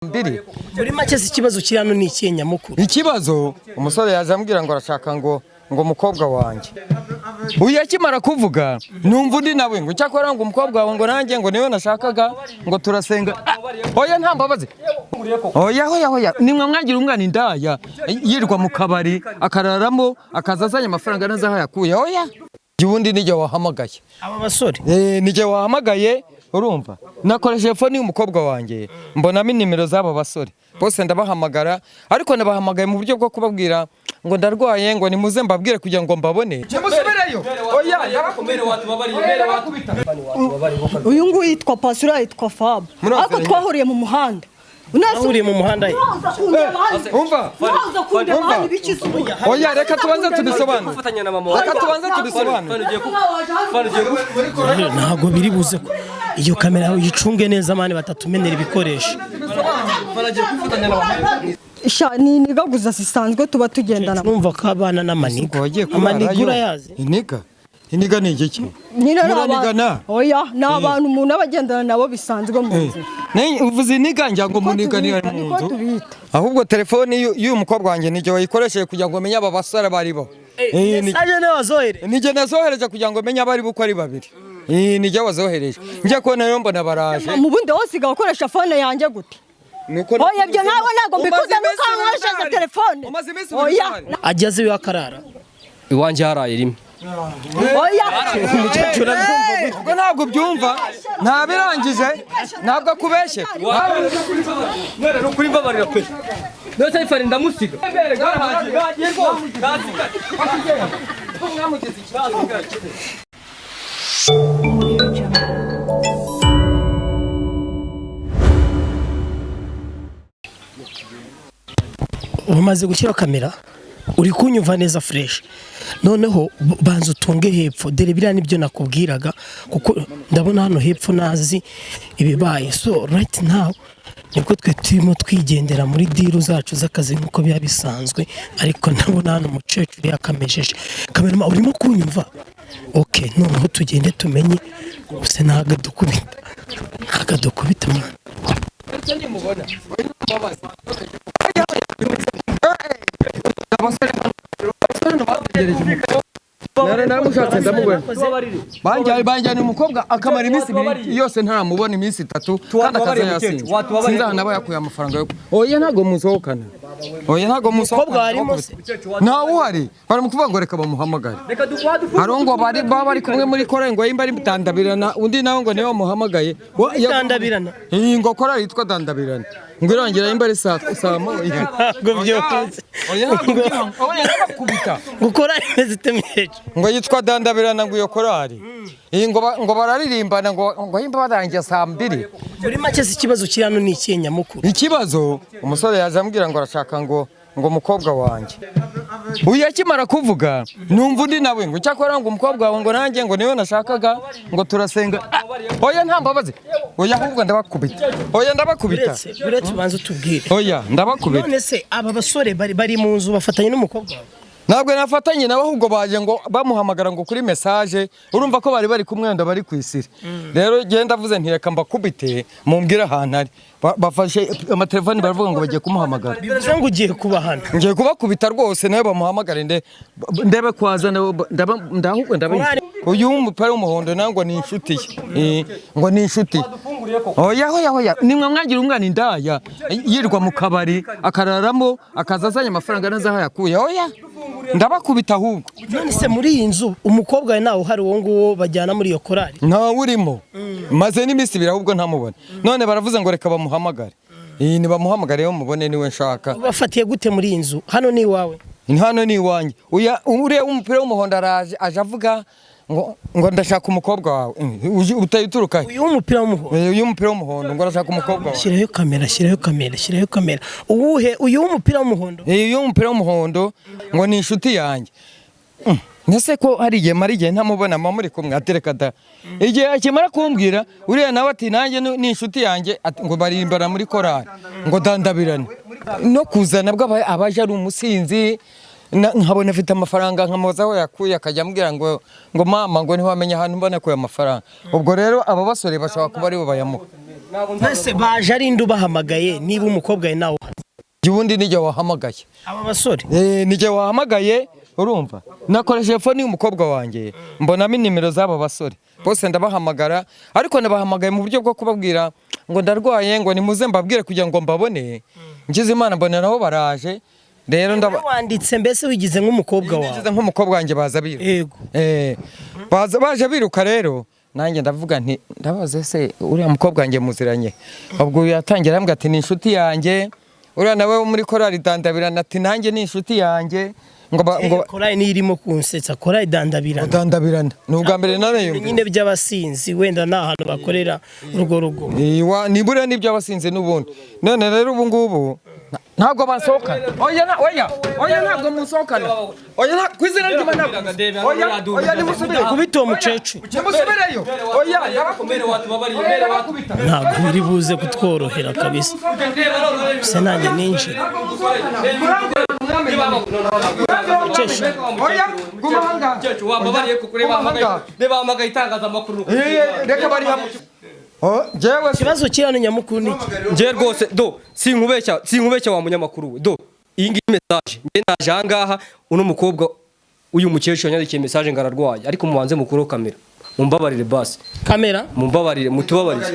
Mbiri. Muri make se, ikibazo kiri hano ni ikihe nyamukuru? Ikibazo, umusore yaje ambwira ngo arashaka ngo umukobwa wanjye. Uyu akimara kuvuga, numva undi nawe ngo cyakora ngo umukobwa wawe, ngo nanjye ngo niwe nashakaga, ngo turasenga. Ah, oya, nta mbabazi, oya, oya, oya. Nimwe mwagira umwana indaya, yirirwa mu kabari akararamo, akaza azanye amafaranga naza aho yakuye. Oya, ubundi nijye wahamagaye. Aba basore? Eh, nijye wahamagaye. Urumva, nakoresheje phone y'umukobwa wanjye, mbonamo inimero z'aba basore bose, ndabahamagara, ariko nabahamagaye mu buryo bwo kubabwira ngo ndarwaye, ngo nimuze mbabwire kugira ngo mbabone. Nimusubireyo, oya. Uyu nguyu yitwa Pasura, yitwa Fab. Muraziranye? Ariko twahuriye mu muhanda. Mwahuriye mu muhanda he? Umva. Muraza kundeba Umva. hano ibikiza ubu. Oya, reka tubanze tubisobanure, reka tubanze tubisobanure. Ntabwo biri buze ko iyo kamera uyicunge neza, man, batatumenera ibikoresho. Sha, ni inigaguza zisanzwe tuba tugendana. Numva ko abana n'amaniga. Wagiye Amaniga kurarayo. urayazi? Iniga, iniga ni igiki? Nyine ni Muranigana? Oya, ni abantu umuntu aba agendana nabo bisanzwe mu nzira. Uvuze iniga, ngira ngo Niko muniga niyo ari tubita, mu niko nzu. tubita. Ahubwo telefoni y'uyu mukobwa wanjye nijye wayikoresheje kugira ngo menye aba basore baribo. Message niwe wazohereje? Nijye nazohereje kugira ngo menye abari uko ari babiri. Nijye wazohereje. Njye kubona rero mbona baraje. Mu bundi wose usigaye ukoresha phone yanjye gute? Nuko Oya, ibyo nawe ntabwo mbikuze. Umaze iminsi Nuko nkoresheje uhari. telefone. Umaze iminsi ibiri Oya. uhari. Ageze iwe akarara? Iwanjye haraye rimwe. Oya. Umukecuru abyumva gute? Ubwo ntabwo ubyumva, ntabirangije, ntabwo akubeshye. Mwere, ni ukuri mbabarira pe. Ndetse ifari ndamusiga. Umaze gushyiraho kamera, uri kunyumva neza fresh. Noneho banza utunge hepfo, dore biriya nibyo nakubwiraga, kuko ndabona hano hepfo nazi ibibaye. So right now nibwo twe turimo twigendera muri deal zacu z'akazi nk'uko biba bisanzwe, ariko ndabona hano umukecuru yakamejeje. Kamerama, urimo kunyumva? Ok, noneho tugende tumenye gusa. Ntabwo dukubita, ntabwo dukubita, mwana. Naramushatse ndamubona. Banjyanye umukobwa akamara iminsi 2 yose ntaramubona, iminsi 3, kandi akaza yasinze. Sinzi ahantu aba yakuye amafaranga yo. Oya, ntabwo musohokana. Oya, ntabwo musohokana. Umukobwa harimo se? Ntawe uhari. Bari mu kuvuga ngo reka bamuhamagare. Hari ngo bari baba bari kumwe muri korali, ngo yimba ari Dandabirana, undi nawe ngo niwe wamuhamagaye. Dandabirana? Iyi ngo korali yitwa Dandabirana. Ngo irangira yimba ari saa moya. Ntabwo byoroshye. Oya, ntabwo byoroshye. Oya, ndabakubita. Gukora imeze itemeje. Ngo yitwa Dandabirana, ngo iyo korali. Iyi ngo ngo bararirimbana, ngo yimba barangiye saa 2. Muri make se, ikibazo kiri hano ni ikihe nyamukuru? Ikibazo, umusore yaje ambwira ngo arashaka ngo umukobwa wanjye. Uyu akimara kuvuga, numva undi nawe ngo cyakora ngo umukobwa wawe, ngo nanjye ngo niwe nashakaga, ngo turasenga. Ah, oya, nta mbabazi, oya, ahubwo ndabakubita. Oya, ndabakubita. Uretse ubanza utubwire. Oya, ndabakubita. None se aba basore bari mu nzu bafatanye n'umukobwa wawe? Ntabwo nafatanye nawe, ahubwo baje ngo bamuhamagara ngo kuri message. Urumva ko bari bari kumwe, wenda bari ku isiri. Rero genda avuze nti reka mbakubite, mumbwire ahantu ari. Bafashe amatelefoni, baravuga ngo bagiye kumuhamagara. Bivuze ngo ugiye kubahana? Ngiye kubakubita rwose, nawe bamuhamagare ndebe kwaza ndahubwo ndabizi. Uyu w'umupira w'umuhondo nawe ngo ni inshuti ye. Ngo ni inshuti ye. Oya, oya, oya. Nimwe mwagira umwana indaya, yirirwa mu kabari akararamo, akaza azanye amafaranga naza aho yakuye. Oya, ndabakubita ahubwo. None se muri iyi nzu umukobwa wawe ntawe uhari, uwo nguwo bajyana muri iyo korali? Ntawe urimo, maze n'iminsi 2 ahubwo ntamubona. None baravuze ngo reka bamuhamagare. Iyi nibamuhamagare yo mubone, niwe nshaka. Ubafatiye gute muri iyi nzu? Hano ni iwawe? Hano ni iwanjye. Uya uriya w'umupira w'umuhondo araje, aje avuga ngo ndashaka umukobwa wawe. Utari uturuka he? Uyu w'umupira w'umuhondo? Uyu w'umupira w'umuhondo ngo arashaka umukobwa wawe. Shyiraho kamera, shyiraho kamera, shyiraho kamera. Uwuhe? Uyu w'umupira w'umuhondo? Uyu w'umupira w'umuhondo ngo ni inshuti yanjye. Ese ko hari igihe mara igihe ntamubona, mama muri kumwe? Atereka da. Igihe akimara kumbwira, uriya nawe ati nanjye ni inshuti yanjye, ati ngo baririmbana muri korali ngo Dandabirane. No kuzana bwo abaje ari umusinzi, nkabona afite amafaranga, nkamubaza aho yakuye, akajya ambwira ngo mama, ngo ntiwamenya ahantu mbona akuye amafaranga. Ubwo rero aba basore bashobora kuba aribo bayamuha. Mbese baje ari inde ubahamagaye niba umukobwa we nawe uhari? Ubundi nijye wahamagaye. Aba basore? Nijye wahamagaye, urumva nakoresheje phone y'umukobwa wanjye, mbonamo inimero z'aba basore bose, ndabahamagara, ariko nabahamagaye mu buryo bwo kubabwira ngo ndarwaye, ngo nimuze mbabwire kugira ngo mbabone. Ngize Imana mbona nabo baraje rero, ndaba Wanditse mbese wigize nk'umukobwa wawe? Ngize nk'umukobwa wanjye, baza biruka. Baza baje biruka rero, nanjye ndavuga nti ndabaze se uriya mukobwa wanjye muziranye? Ubwo yatangira arambwira ati ni inshuti yanjye. Uriya nawe wo muri korali Dandabirana ati nanjye ni inshuti yanjye, ngo Korali niyo irimo kunsetsa, korali Dandabirana. Dandabirana ni ubwa mbere narayumvise. Nyine by'abasinzi, wenda ni ahantu bakorera urwo rugo. Nibura n'ibyo abasinzi n'ubundi. None rero ubu ngubu ntabwo basohokana. Oya, oya, oya, ntabwo musohokana. Oya, ku izina ry'Imana ntabwo. Oya, oya, nimusubire. Kubita uwo mukecuru. Nimusubireyo, oya. Mere watubabariye, mere Ndabakubita. Ntabwo biri buze kutworohera kabisa, se nanjye ninjira. Oya, guma ahangaha. Mukecuru, wambabariye kuko reba hamagaye, reba hamagaye itangazamakuru. Reka bari hamwe. Oh, jewe Ikibazo kiri hano nyamukuru ni iki? Njye rwose do sinkubeshya, sinkubeshya wa munyamakuru we. Do iyi ngiyi message, njye naje aha ngaha, uno mukobwa, uyu mukecuru yanyandikiye message ngo ararwaye, ariko mubanze mukureho kamera, mumbabarire basi. Kamera? Mumbabarire, mutubabarire,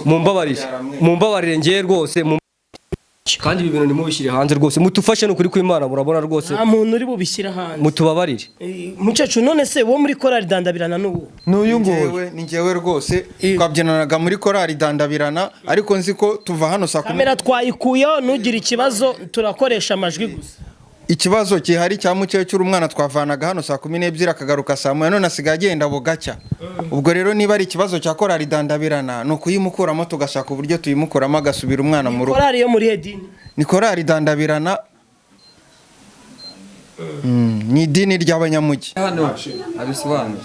mumbabarire, mumbabarire. Njye rwose kandi ibi bintu ntimubishyire hanze rwose, mutufashe n'ukuri kw'Imana, murabona rwose. Nta muntu uri bubishyira hanze. Mutubabarire. Mukecuru, none se wo muri korali Dandabirana n'ubu? N'uyu nguyu. Njyewe ni njyewe rwose, twabyinanaga muri korali Dandabirana, ariko nzi ko tuva hano saa 10. Kamera twayikuyeho, ntugire ikibazo, turakoresha amajwi gusa. Ikibazo gihari cya mukecuru, umwana twavanaga hano saa 12 akagaruka saa 1, none asigaye agenda bugacya. Ubwo rero niba ari ikibazo cya korali Dandabirana, ni ukuyimukuramo, tugashaka uburyo tuyimukuramo agasubira umwana mu rugo. Korali yo muri edini? Ni korali Dandabirana, ni idini ry'abanyamujyi. Hano abisobanure.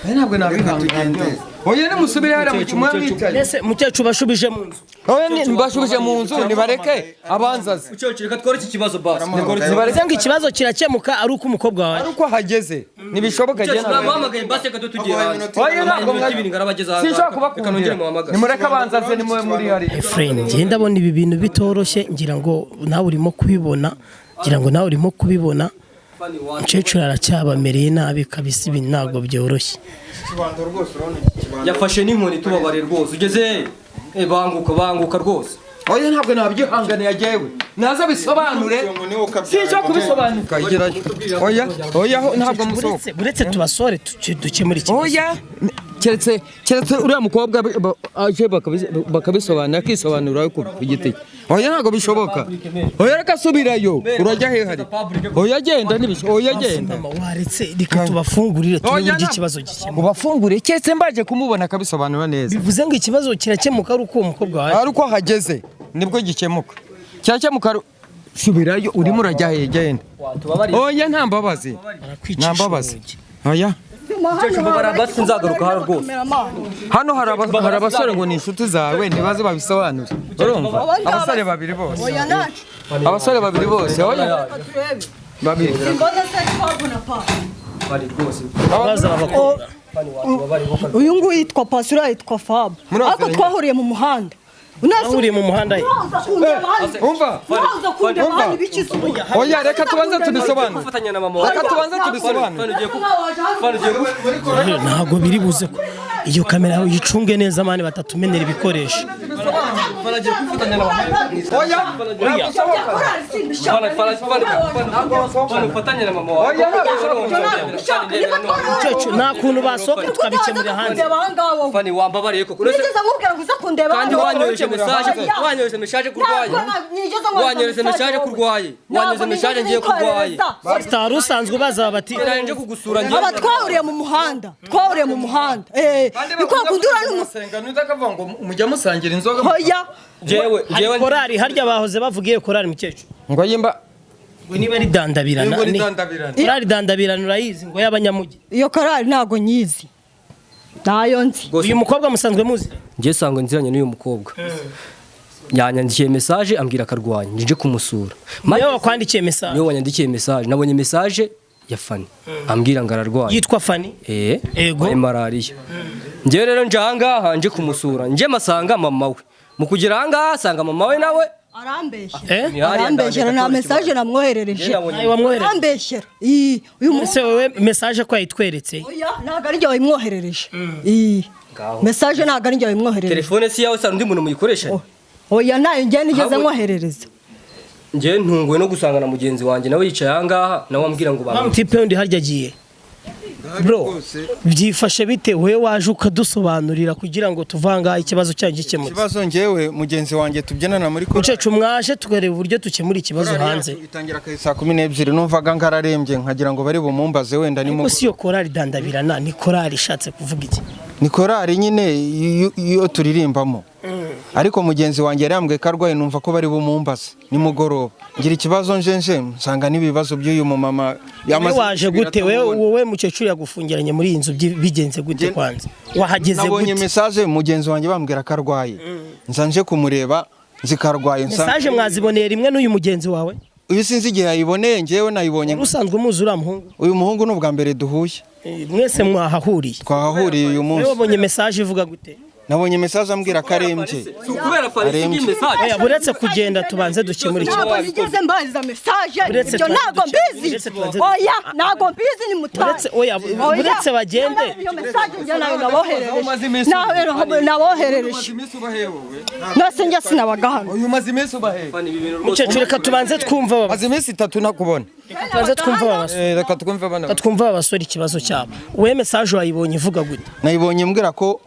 Ntabwo nabihangana. Oya, nimusubire hariya mu cyumba mwicaye. Mbese mukecuru bashubije mu nzu? Oya, mbashubije mu nzu, nibareke abanzaze. Mukecuru, reka twore iki kibazo basi. Bivuze ngo ikibazo kirakemuka ari uko umukobwa wawe Ari uko ahageze, ntibishoboka. Mukecuru, Jye namuhamagaye basi, reka tugiye hanze. Oya, ntabwo Iminota ibiri ngarabageza aha ngaha. sinshobora Reka kubakundira. nongere muhamagare. Nimureke abanzaze, nimube muri hariya. Efrain, njye ndabona ibi bintu bitoroshye, ngira ngo nawe urimo kubibona, ngira ngo nawe urimo kubibona. Umukecuru aracyabamereye nabi kabisa, ibi ntabwo byoroshye. Yafashe n'inkoni, tubabare rwose. Ugeze he? Banguka, banguka rwose. Oya, ntabwo nabyihanganiye jyewe, naza bisobanure, sinshobora kubisobanura. Gerayo. Oya, oya, ho ntabwo musohoka. Buretse tubasore dukemure ikibazo. Oya, keretse uriya mukobwa aje bakabisobanura, akisobanura ku giti cye. Oya, ntabwo bishoboka. Oya, reka subirayo. Urajya he hari? Oya, genda, ntibishoboka. Oya, genda. Mama, waretse reka tubafungurire turebe Oya, uburyo ikibazo gikemuka. Ubafungure, keretse mbaje kumubona akabisobanura neza. Bivuze ngo ikibazo kirakemuka ari uko uwo mukobwa wawe Ari uko ahageze nibwo gikemuka, cyakemuka subirayo. Urimo urajya he? Genda. Oya, nta mbabazi, nta mbabazi, oya. Mukecuru, mbabara basi, nzagaruka hano rwose. Hano hari abasore ngo ni inshuti zawe, ntibaze babisobanure. Urumva, abasore babiri bose. Oya, nacu. Abasore babiri bose, oya, Turebe. Babiri. Simbaza se Fabu na Pa. Bari rwose. Baza abakobwa. Uyu nguyu yitwa Pasi, uriya yitwa Fabu. Muraziranye? Ariko twahuriye mu muhanda. Bahuriye mu muhanda ye? Umva. Uraza kundeba Umva. hano ibiki se ubu? Oya, reka tubanze tubisobanure. Gufatanya na mama wawe. Reka tubanze tubisobanure. Fani ugiye Fani ugiye Ntabwo biri buze ko iyo kamera uyicunge neza man, batatumenera ibikoresho. Fani agiye kwifatanya na mama wawe. Oya, ntabwo usohoka. Fani, Fani, Fani, Fani, Fani, ufatanye na mama wawe. Oya, ntabwo usohoka. Mukecuru, nta kuntu basohoka tukabikemurira hanze? Fani, wambabariye koko. Uretse Nigeze nkubwira ngo uze kundeba kandi hano? wanyohereje message, Oya. wanyohereje message kurwaye. Ntabwo nigeze nkohereza Wanyohereje message wowe. kurwaye. Wanyohereje Ntabwo message nigeze ngiye kurwaye. nikoherereza. Sitari usanzwe baza bati Nari nje kugusura ngiye. Aba twahuriye mu muhanda, twahuriye mu muhanda, ni kwa kundi ura n'umu Musenga n'udakavuga ngo mujya musangira inzoga. Hoya. Jewe, Hari jewe korali harya bahoze bavuga iyo korali, mukecuru? Ngo yimba. Ngo niba ari Dandabirana. Ngo ni Dandabirana. Korali Dandabirana urayizi, ngo y'abanyamujyi? Iyo korali ntabwo nyizi, ntayo nzi. Uyu mukobwa musanzwe muzi? Njye sangwe nziranye n'uyu mukobwa. Yanyandikiye message ambwira akarwanya, nje kumusura. Niwe wakwandikiye message? Niwe wanyandikiye message, nabonye message ya Fani ambwira ngo ararwaye. Yitwa Fani? Eh. Ego. Arwaye malariya. Njyewe rero nje ahangaha nje kumusura, nje masanga mama we. Mu kugera ahangaha asanga mama we nawe Arambeshyera. Ni hariya. Arambeshyera, nta Ndandika message namwoherereje. Njye nabonye- Nawe wamwohereje? Arambeshyera. Ii, uyu Ese wowe message ko yayitweretse? Oya, ntabwo ari njye wayimwoherereje. Ii. Ngaho. Message ntabwo ari njye wayimwoherereje. Telefone si yawe, sa undi muntu muyikoresha? Oya, nayo njye nigeze Ahubwo- mwoherereza. Njyewe ntunguwe no gusanga na mugenzi wanjye nawe yicaye ahangaha, nawe ambwira ngo Wa bamwe mutipe wundi harya agiye. Bro, byifashe bite? Wowe waje ukadusobanurira kugira ngo tuvangaho ikibazo cyanyu gikemutse. Ikibazo, njyewe mugenzi wanjye tubyinana muri korali Mukecuru, mwaje tukareba uburyo dukemura ikibazo hanze. Itangira akazi saa 12, numvaga ngararembye, nkagira ngo bari bumumbaze wenda ni Ariko si iyo korali Dandabirana, ni korali ishatse kuvuga iki? Ni korali nyine iyo turirimbamo, ariko mugenzi wanjye yari yambwiye ko arwaye, numva ko bari bumumbaze nimugoroba. Ngira ikibazo, nje nsanga n'ibibazo by'uyu mumama. Wowe waje gute? Wowe mukecuru yagufungiranye muri iyi nzu, bigenze gute? Kwanza wahageze Nabonye gute? message mugenzi wanjye bambwira ko arwaye, nza nje kumureba nzikarwaye. Message mwaziboneye rimwe n'uyu mugenzi wawe? Uyu sinzi igihe yayiboneye, njyewe nayibonye. Wari usanzwe umuzi uriya muhungu? Uyu muhungu ni ubwa mbere duhuye. Mwese mwahahuriye? Twahahuriye uyu Wowe munsi. wabonye message ivuga gute? Nabonye message ambwira ko arembye. Si ukubera farisi Arembye. message. Oya, buretse kugenda tubanze dukemure ikibazo. Ntabwo nigeze mbahiriza message. Uretse Ibyo tubanze ntabwo dukemure, mbizi. uretse tubanze Oya, ntabwo mbizi, ni mutahe. Oya, buretse bagende. Iyo message njye nayo naboherereje, nawe naboherereje, nose njye sinabaga hano. Uyu umaze iminsi ubahehe? Mukecuru, reka tubanze twumva aba Maze iminsi 3 ntakubona. Tubanze twumva aba basore. Reka twumve bana. Reka twumve aba basore ikibazo cyabo. Wowe message wayibonye ivuga gute? Nayibonye mbwira ko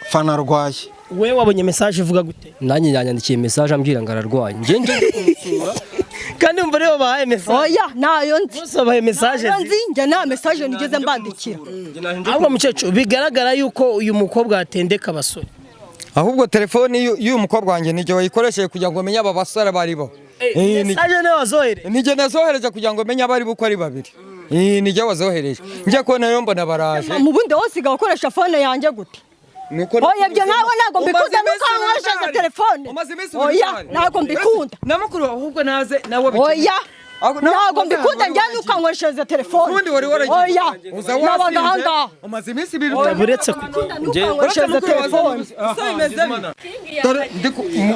Fana arwaye. Wowe wabonye message ivuga gute? Nanjye yanyandikiye message ambwira ngo ararwaye, njye nje kumusura. Kandi umva rero, bahaye message. Oya, nayo nzi. Bose babahaye message. Nayo nzi, njye nta message nigeze mbandikira. Ahubwo mukecuru, bigaragara yuko uyu mukobwa yatendeka abasore. Ahubwo telefoni y'uyu mukobwa wanjye nijye wayikoresheje kugira ngo menye aba basore baribo. Message niwe wazohereje? Nijye nazohereje kugira ngo menye abari uko ari babiri. Nijye wazohereje, njye kubona rero mbona baraje. Mu bundi wose usigaye ukoresha phone yanjye gute? Nuko Oya, ibyo nawe ntabwo Umaze mbikunda, iminsi nuko wankoresheje ubiri telefone. Umaze iminsi ubiri Oya, uhari. ntabwo mbikunda. Na mukuru wawe ahubwo naze nawe abikemure. Oya, ntabwo mbikunda njye nuko wankoresheje telefone. Ubundi wari waragiye. Oya, Uza nabaga wasinze, ahangaha. umaze iminsi 2 Buretse kugenda. Nuko wankoresheje telefone. Dore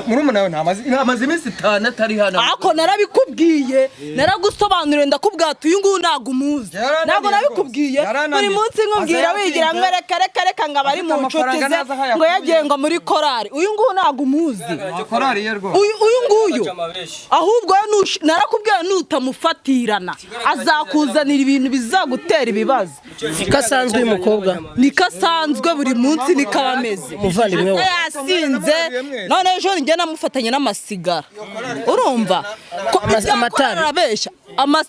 murumuna wawe ntamaze iminsi 5 atari hano. Ako narabikubwiye, naragusobanuriye, ndakubwira ati uyu nguyu ntabwo umuzi. Yarananiye Ntabwo nabikubwiye? rwose. Yarananiye. Buri munsi nkubwira Aza wigira yatinze. ngo reka reka reka ngo abari Afite mu nshuti amafaranga ze ntazi aho ayakuye. ngo yagiye ngo muri korari. Uyu nguyu ntabwo umuzi. Korari ye rwose. Uyu nguyu ahubwo we narakubwiye, nutamufatirana azakuzanira ibintu bizagutera ibibazo. Niko asanzwe uyu mukobwa? Niko asanzwe, buri munsi niko aba ameze. Umuvandimwe wawe. Yasinze none ejo njye namufatanye n'amasigara, urumva Ko ibyo Amatabi. akora arabeshya.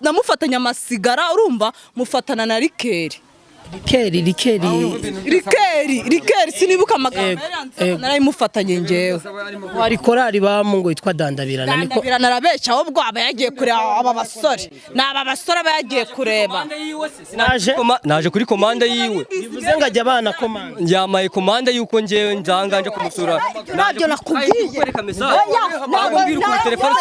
Namufatanye amasigara, urumva, mufatana na rikeri. Rikeri, rikeri? Rikeri, sinibuka amagambo Ego, yari yanditseho, ego. narayimufatanye njyewe. Hari korali bamo ngo yitwa Dandabirana, niko? Dandabirana arabeshya, ahubwo aba yagiye kureba aba basore, ni aba basore aba yagiye kureba. Naje Naje kuri komande yiwe. Bivuze ngo ajya abana komanda? Yamaye komande yuko njyewe nzanga nje kumusura. Ntabyo nakubwiye. Kwereka message. Oya, ntabwo. Mbwira ukuntu telefone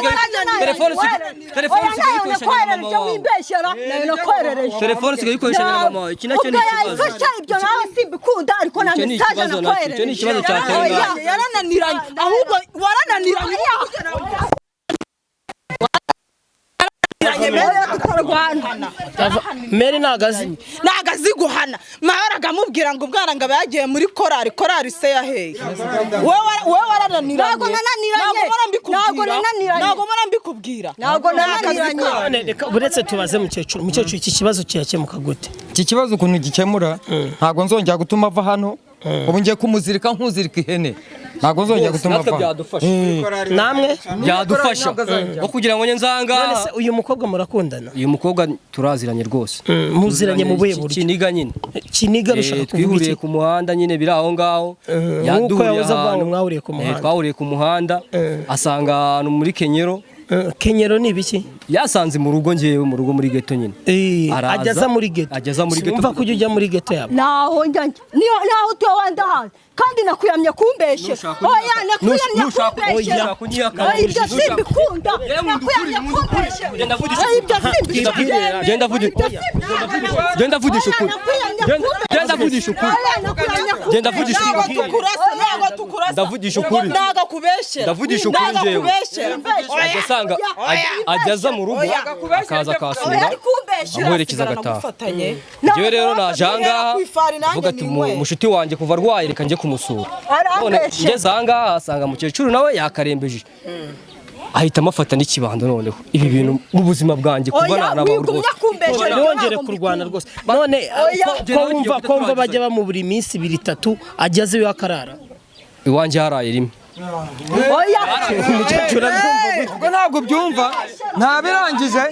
usigaye uyikoresha na mama wawe. Wimbeshyera, nayo nakwerereje. Telefone usigaye uyikoresha na mama wawe, iki nacyo ni Ubwo ikibazo. yayifashe, ibyo nawe simbikunda, ariko na Icyo ni message ikibazo nacyo, icyo ni ikibazo nakwerereje. cyateye. Oya. Yarananiranye, ahubwo warananiranye. Oya, tutarwana. Meri ntago azi. Ntago azi guhana. Mahoro amubwira ngo ubwana ngo aba yagiye muri korari, korari se yaheye? Wowe warananiranye. Ntabwo nananiranye. Ntabwo mpora mbikubwira. Ntabwo nananiranye. Ntabwo mpora mbikubwira. Ntabwo nananiranye. None reka uretse tubaze mukecuru. Mukecuru, iki kibazo kirakemuka gute? Iki kibazo ukuntu gikemura, ntabwo nzongera gutuma ava hano. Ubu ngiye kumuzirika nk'uzirika ihene, ntabwo nzongera gutuma Natwe ava hano. byadufasha. Namwe? Byadufasha aho kugira ngo njye nzanga. None se uyu mukobwa murakundana? Uyu mukobwa turaziranye rwose. Muziranye mu buhe buryo? Kiniga nyine. Kiniga bishaka kuvuga Twihuriye iki? ku muhanda nyine, biri aho ngaho. Nk'uko Yaduhuriye yahoze avuga ngo ahantu. mwahuriye ku muhanda. Twahuriye ku muhanda, asanga ahantu muri Kenyero. Kenyero ni ibiki? Yasanze mu rugo, ngewe mu rugo muri ghetto nyine. Araza, Ajya aza muri ghetto? Ajya aza muri ghetto. Sinumva ko ujya ujya muri ghetto yabo. Naho njya niyo naho utuye wenda hazi, kandi nakuyamye kumbeshe. Oya, nakuyamye kumbeshe. Nushaka Oya, ibyo simbikunda. Yewe, Nakuyamye kumbeshe. Genda vugisha Oya, ibyo simbikunda. Genda vugisha. Ibyo simbikunda. Genda vugisha ukuri. Oya, nakuyamye. Genda, ndavugisha ukuri. Genda ndavugisha Ntabwo ukuri. tukurasa, ntabwo tukurasa. Ndavugisha ukuri. Ntabwo kubeshyera. Ndavugisha ukuri Ntabwo njyewe. kubeshyera. Ajya asanga ajya aza mu rugo akaza akasura amuherekeza agataha. Njyewe rero naje ahangaha avuga ati "Mushuti wanjye kuva arwaye reka njye kumusura." None ngeze ahangaha asanga mukecuru nawe yakarembeje, ahita amufata n'ikibando. Noneho ibi bintu mu buzima bwanjye kuva Oya, nanabaho wigumya rwose. kumbeshyera. Ntiwongere kurwana rwose. None ko wumva ko wumva bajya bamubura iminsi ibiri itatu, ageze iwe akarara? Iwanjye haraye rimwe. Oya. Umukecuru abyumva gute? Ubwo ntabwo ubyumva, ntabirangije,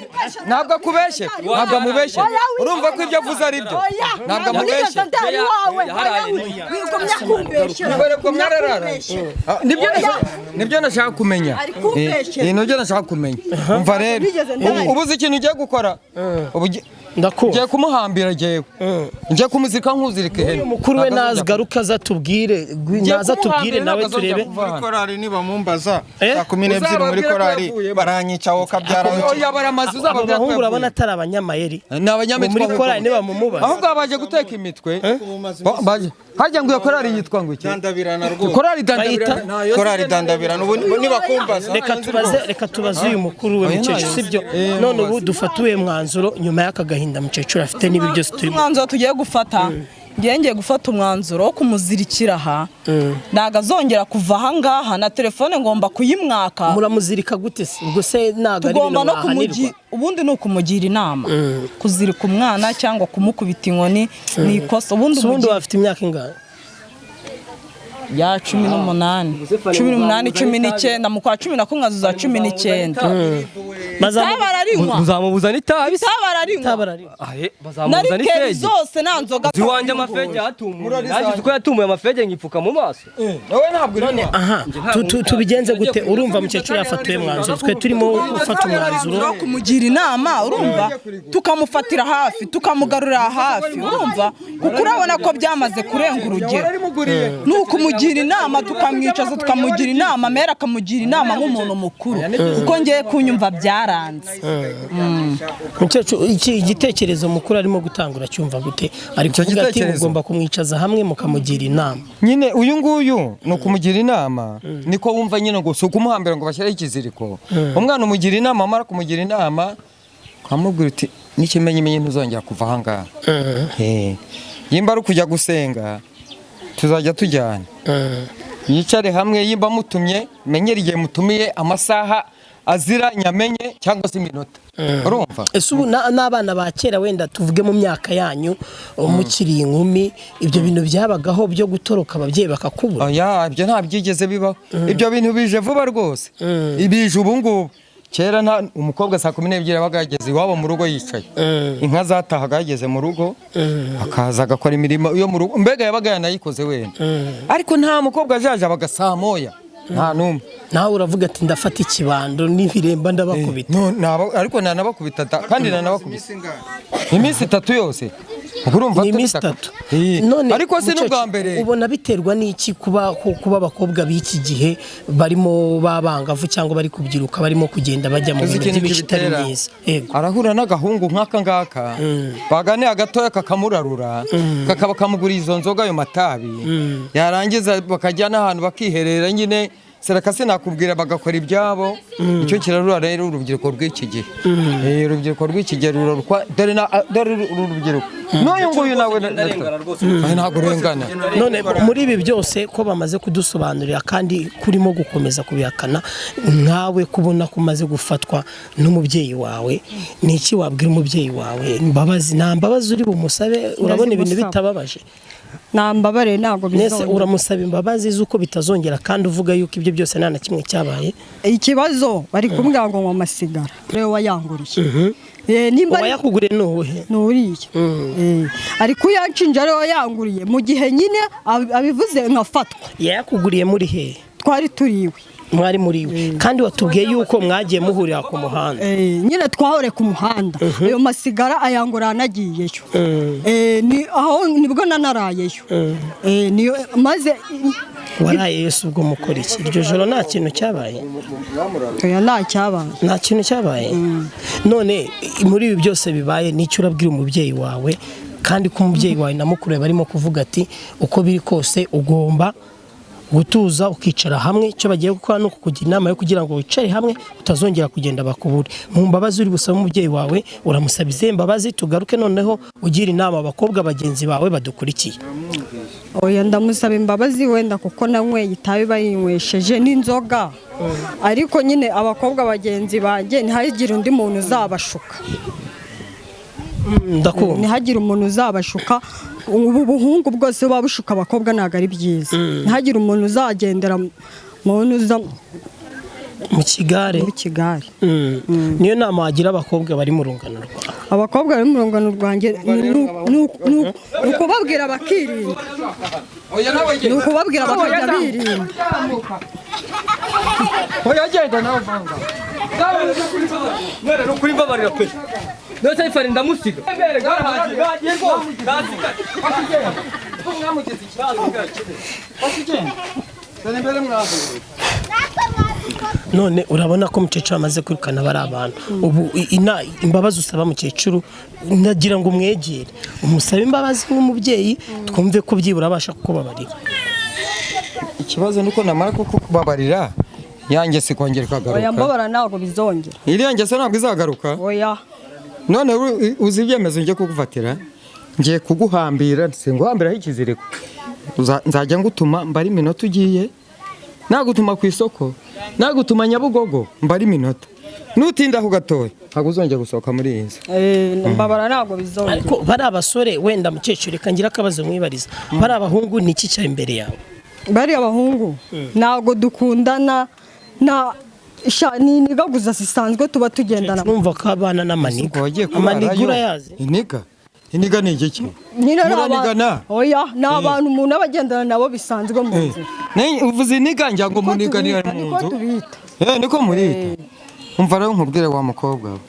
ntabwo akubeshye, ntabwo amubeshye. Urumva ko ibyo avuze ari byo, ntabwo amubeshye. Nigeze ndara iwawe. Yaharaye Oya, rimwe. wigumya kumbeshyera. Ubwo mwarararanye? Ah, nibyo nashaka kumenya. Ari kumbeshyera. Nibyo nashaka kumenya. Umva rero, Nigeze ndara. ubu uzi ikintu ugiye gukora? Ubu Ndakumva. ngiye kumuhambira, jyewe ngiye kumuzirika nk'uzirika ihene. Uyu mukuru we Ntabwo azongera nazgaruka azatubwire, Ngiye naza tubwire kumuhambira, nawe ntabwo azongera turebe. kuva Muri hano. korali nibamumbaza Eh? 12 muri Uzababwira ko korali yavuyemo. baranyica wowe kabyara. Oya, baramaze, Aba uzababwira ko bahungu urabona yavuye. atari abanyamayeri? Ni abanyamitwe. Muri ahubwo. korali nibamumubaza. Ahubwo baje guteka imitwe. Harya ngo iyo korali yitwa ngo iki? Dandabirana rwose. Korali Dandabirana. Bayita- Ntayo. Korali dandabirana ubu nibakumbaza. Reka tubaze uyu mukuru we mukecuru, sibyo? None ubu dufate uyu mwanzuro nyuma y'aka gahinda mukecuru afite n'ibi byose turimo. Umwanzuro tugiye gufata, ngiye gufata umwanzuro wo kumuzirikira aha, ntabwo azongera kuva aha ngaha, na telefone ngomba kuyimwaka. Muramuzirika gute se? Ubwo se ntabwo ari Tugomba ibintu no mwahanirwa? kumugira, ubundi ni ukumugira inama. Kuzirika umwana cyangwa kumukubita inkoni ni ikosa ubundi. Se ubundi Umugira wafite imyaka ingana? Ya 18, 18, 19, mu kwa 11 azuza 19. Itabi ararinywa. Muzamubuza n'itabi se? Itabi ararinywa. Itabi. Ahe, Na bazamubuza rikeri n'ifege. zose nta nzoga. Iwanjye amafege yatumuye, nanjye uzi ko yatumuye amafege nkipfuka mu maso. Wowe ntabwo uri. Aha, tubigenze gute? Urumva mukecuru yafatiwe umwanzuro, twe turimo gufata umwanzuro. Wo kumugira inama, urumva, tukamufatira hafi, tukamugarurira hafi, urumva, kuko urabona ko byamaze kurenga urugero. Ni ukumugira inama, tukamwicaza, tukamugira inama, mera akamugira inama nk'umuntu mukuru, kuko ngiye kunyumva byaranze. Mukecuru, iki igitekerezo mukuru arimo gutanga uracyumva gute? Ari Icyo kuvuga ati gitekerezo? mugomba kumwicaza hamwe mukamugira inama. Nyine uyu nguyu ni ukumugira inama, niko wumva nyine ngo si ukumuhambira ngo bashyireho ikiziriko. Umwana umugira inama, amara kumugira inama ukamubwira uti n'ikimenyimenyi ntuzongera kuva aha ngaha. Yimba ari ukujya gusenga, tuzajya tujyana, yicare hamwe. Yimba mutumye, menyere igihe mutumiye, amasaha azira nyamenye cyangwa se iminota, urumva? Ese ubu n'abana ba kera, wenda tuvuge mu myaka yanyu mukiri inkumi, ibyo bintu byabagaho byo gutoroka ababyeyi bakakubura? Oya, ibyo nta byigeze bibaho. Ibyo bintu bije vuba rwose, bije ubu ngubu. Kera nta umukobwa 12 yabaga yageze iwabo mu rugo yicaye. Inka zatahaga yageze mu rugo, akaza agakora imirimo yo mu rugo, mbega yabaga yanayikoze wenda. Ariko nta mukobwa ajaje abaga saa 1, nta n'umwe. Nawe uravuga ati ndafata ikibando n'ibiremba ndabakubita. No, ariko nanabakubita kandi nanabakubita iminsi 3 yose. Ubwo urumva Ni iminsi tubitaka. 3. Eh, ariko si mukecuru, n'ubwa mbere. Ubona biterwa n'iki kuba abakobwa b'iki gihe barimo b'abangavu cyangwa bari kubyiruka barimo kugenda bajya mu Uzi bintu ikintu by'imico itari kibitera? myiza? Yego. Arahura n'agahungu nk'aka ngaka, baganira gatoya kakamurarura, kakaba kamuguriye izo nzoga, ayo matabi, yarangiza bakajya n'ahantu bakiherera nyine, sereka sinakubwira, bagakora ibyabo. Icyo kirarura rero urubyiruko rw'iki gihe. Urubyiruko rw'iki gihe rurarukwa. Dore dore uru rubyiruko n'uyu nguyu nawe Ay, ntabwo urengana. None muri ibi byose ko bamaze kudusobanurira kandi kurimo gukomeza kubihakana, nkawe kubona ko umaze gufatwa n'umubyeyi wawe, ni iki wabwira umubyeyi wawe? Imbabazi, nta mbabazi uri bumusabe? Urabona ibintu Ndazimusaba. bitababaje? Nambabare, ntabwo Nese bizongera. uramusaba imbabazi z'uko bitazongera kandi uvuga yuko ibyo byose nta na kimwe cyabaye? Ikibazo, bari kumbwira ngo amasigara rero wayanguriye. Nimba ari Uwayakuguriye ni uwuhe? Ni uriya. Ariko uyanshinja ariwe wayanguriye, mu gihe nyine abivuze nkafatwa. Yayakuguriye muri hehe? Twari turiwe. Mwari muri we? Kandi watubwiye yuko mwagiye muhurira ku muhanda. Nyine twahore ku muhanda, ayo masigara ayangura anagiyeyo. Ni aho nibwo nanarayeyo. Niyo maze. Waraye Yesu, ubwo mukora iki iryo joro? Nta kintu cyabaye? Oya, nta cyabaye. Nta kintu cyabaye. None muri ibi byose bibaye, nicyo urabwira umubyeyi wawe? Kandi ko umubyeyi wawe na mukuru wawe barimo kuvuga ati uko biri kose ugomba gutuza ukicara hamwe, icyo bagiye gukora ni ukukugira inama yo kugira ngo wicare hamwe utazongera kugenda bakubure. Mu mbabazi uri busabe umubyeyi wawe, uramusaba izihe mbabazi? Tugaruke noneho ugira inama abakobwa bagenzi bawe badukurikiye. Oya, ndamusaba imbabazi wenda kuko nanyweye itabi bayinywesheje n'inzoga, ariko nyine abakobwa bagenzi banjye ntihagire undi muntu uzabashuka. Ndakumva. Ntihagire umuntu uzabashuka. Ubu buhungu bwose buba bushuka abakobwa ntabwo ari byiza. Ntihagire umuntu uzagendera mu ntuza mu kigare. Mu kigare. Niyo nama wagira abakobwa bari mu rungano rwawe? Abakobwa bari mu rungano rwanjye ni ukubabwira bakirinda, ni ukubabwira bakajya birinda. Oya, genda nawe vanga. Mwere nukuri mbabarira pe. Ndetse ifari ndamusiga. None urabona ko mukecuru amaze kwirukana bari abantu. Ubu imbabazi usaba mukecuru, ndagira ngo umwegere umusabe imbabazi nk'umubyeyi, twumve ko byibura abasha kukubabarira. Ikibazo nuko namara kukubabarira yanjye si kongera Oya, ikagaruka. mbabara ntabwo bizongera. Iriya ngeso ntabwo izagaruka. Oya. None uzi ibyemezo ngiye kugufatira? Ngiye kuguhambira, singuhambiraho ikiziriko. Nzajya ngutuma mbara iminota ugiye, nagutuma ku isoko, nagutuma Nyabugogo mbara iminota. Nutinda ho gatoya ntabwo uzongera gusohoka muri iyi nzu. Mbabara ntabwo bizongera. Ariko bari abasore wenda mukecuru, reka ngira akabazo mwibariza, bari abahungu ni iki cyari imbere yawe? Bari abahungu ntabwo dukundana na sha, ni inigaguza zisanzwe tuba tugendana. Numva ko abana n'amaniga. Ubwo wagiye Amaniga kurarayo. urayazi? Iniga, iniga ni igiki? Nyine ni Muranigana? Oya, ni abantu umuntu aba agendana nabo bisanzwe mu nzira. Uvuze iniga ngira ngo Niko muniganira tubita, mu niko nzu. tubita. Niko murita. Umva rero nkubwire wa mukobwa we,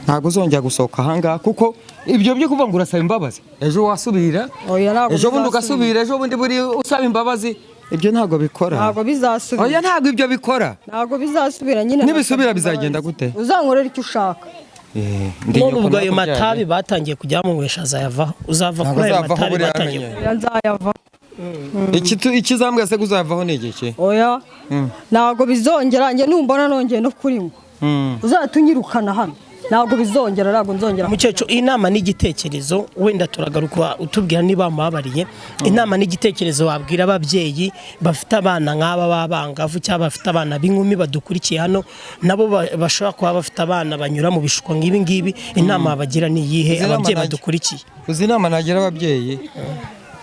ntabwo uzongera gusohoka ahangaha, kuko ibyo byo kuvuga ngo urasaba imbabazi ejo wasubira, Oya, ntabwo ejo bundi bizasubira. ugasubira, ejo bundi buri usaba imbabazi, ibyo ntabwo bikora. Ntabwo bizasubira. Oya, ntabwo ibyo bikora. Ntabwo bizasubira nyine. Nibisubira bizagenda gute? Uzankorera icyo ushaka. Ndi None nyoko ubwo ayo nakubyaye. matabi batangiye kujya bamunywesha azayavaho? Uzava Ntabwo kuri ayo azavaho, matabi buriya batangiye? amenye. Oya, nzayava. Ikizambwa se kuzavaho ni igiki? Oya, ntabwo bizongera. Njye numbona nongeye no kurinywa, uzahita unyirukana hano. Ntabwo bizongera, ntabwo nzongera. Mukecuru, inama n'igitekerezo, wenda turagaruka utubwira niba mubabariye, inama n'igitekerezo wabwira ababyeyi bafite abana nk'aba b'abangavu cyangwa bafite abana b'inkumi badukurikiye hano, nabo bashobora kuba bafite abana banyura mu bishuko nk'ibi ngibi, inama bagira ni iyihe Izi nama ababyeyi badukurikiye? Uzi inama nagira ababyeyi?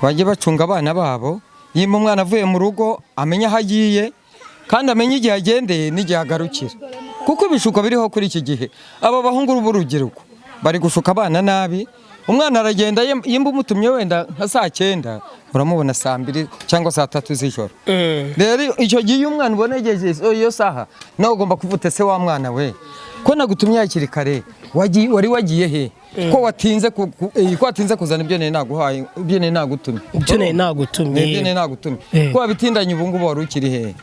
Bajye bacunga abana babo. Nimba umwana avuye mu rugo amenye aho agiye, kandi amenye igihe agendeye n'igihe agarukira, kuko ibishuko biriho kuri iki gihe, aba bahungu b'urubyiruko bari gushuka abana nabi. Umwana aragenda, yimba umutumye wenda nka saa 9, uramubona saa 2 cyangwa saa 3 z'ijoro. Rero icyo gihe iyo umwana ubonegeje iyo saha, nawe ugomba kuvuga se wa mwana we, ko nagutumye hakiri kare, wari wagiye he? Ko watinze ko watinze kuzana ibyo nari naguhaye, ibyo nari nagutumye? Ibyo nari nagutumye. Ibyo nari nagutumye. Ko wabitindanye ubu ngubu wari ukiri he?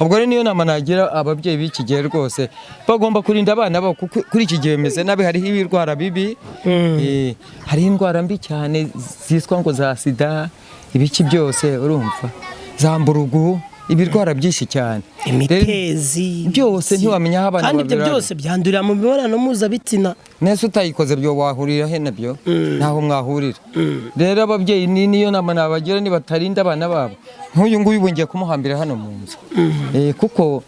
Ubwo rero niyo nama nagira ababyeyi b'iki gihe rwose, bagomba kurinda abana babo, kuko kuri iki gihe bimeze nabi, hariho ibirwara bibi, hariho indwara mbi cyane zitwa ngo za sida, ibiki byose urumva, za mburugu, ibirwara byinshi cyane, imitezi byose ntiwamenya aho abana kandi ibyo babirara. byose byandurira mu mibonano mpuzabitsina. Nese utayikoze byo wahurira he nabyo? Ntaho mwahurira. Rero ababyeyi niyo nama nabagira, nibatarinda abana babo nk'uyu nguyu ubu ngiye kumuhambira hano mu nzu. Kuko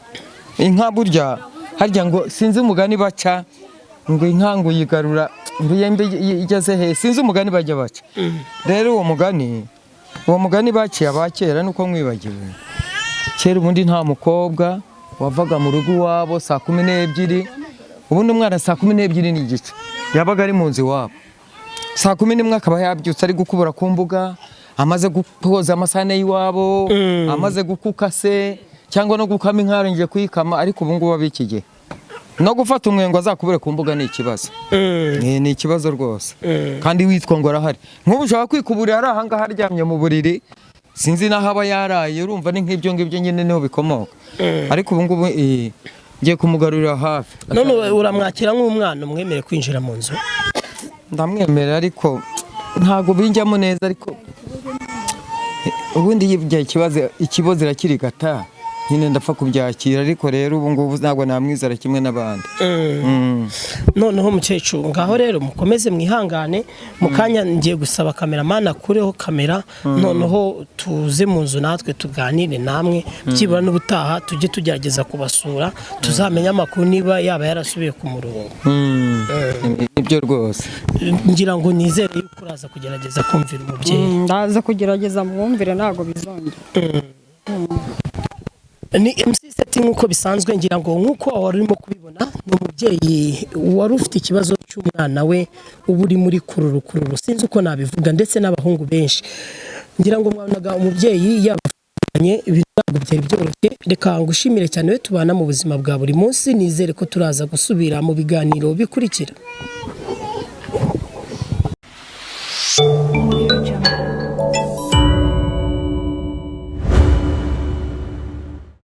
inka burya harya ngo sinzi umugani baca ngo inka ngo uyigarura ngo yembe igeze he, sinzi umugani bajya baca. Rero uwo mugani baciye abakera nuko mwibagiwe. Kera ubundi nta mukobwa wavaga mu rugo iwabo saa 12, ubundi umwana saa 12:15 yabaga ari mu nzu iwabo. Saa 11 akaba yabyutse ari gukubura ku mbuga, amaze koza amasahane y'iwabo, amaze gukuka se cyangwa no gukama inka yarongeye kuyikama. Ariko ubu ngubu ab'iki gihe no gufata umwengo azakubure ku mbuga ni ikibazo. Ni ikibazo rwose. Kandi witwa ngo arahari, nk'ubu ushobora kwikuburira ari aha ngaha aryamye mu buriri, sinzi n'aho aba yaraye, urumva ni nk'ibyo ngibyo nyine niho bikomoka. Ariko ubu ngubu ngiye kumugarurira hafi. None uramwakira nk'umwana umwemere kwinjira mu nzu? Ndamwemerera, ariko ntabwo binjyamo neza. Ariko ubundi iyo igihe ikibazo ikibazo irakirigata nyine, ndapfa kubyakira. Ariko rero ubu ngubu ntabwo namwizera kimwe n'abandi. Noneho mukecuru, ngaho rero mukomeze mwihangane. Mu kanya ngiye gusaba cameraman akureho kamera, noneho tuze mu nzu natwe tuganire namwe. Byibura n'ubutaha tujye tugerageza kubasura, tuzamenye amakuru niba yaba yarasubiye ku murongo. Nibyo rwose. Ngira ngo nizere yuko uraza kugerageza kumvira umubyeyi. Ndaza kugerageza mwumvire, ntabwo bizongera. Ni MC Seti nk'uko bisanzwe. Ngira ngo nk'uko wari urimo kubibona, ni umubyeyi wari ufite ikibazo cy'umwana we uba uri muri kururu kururu, sinzi uko nabivuga, ndetse n'abahungu benshi. Ngira ngo mwabonaga umubyeyi yabafanye, ibintu ntabwo byari byoroshye. Reka ngushimire cyane we tubana mu buzima bwa buri munsi. Nizere ko turaza gusubira mu biganiro bikurikira.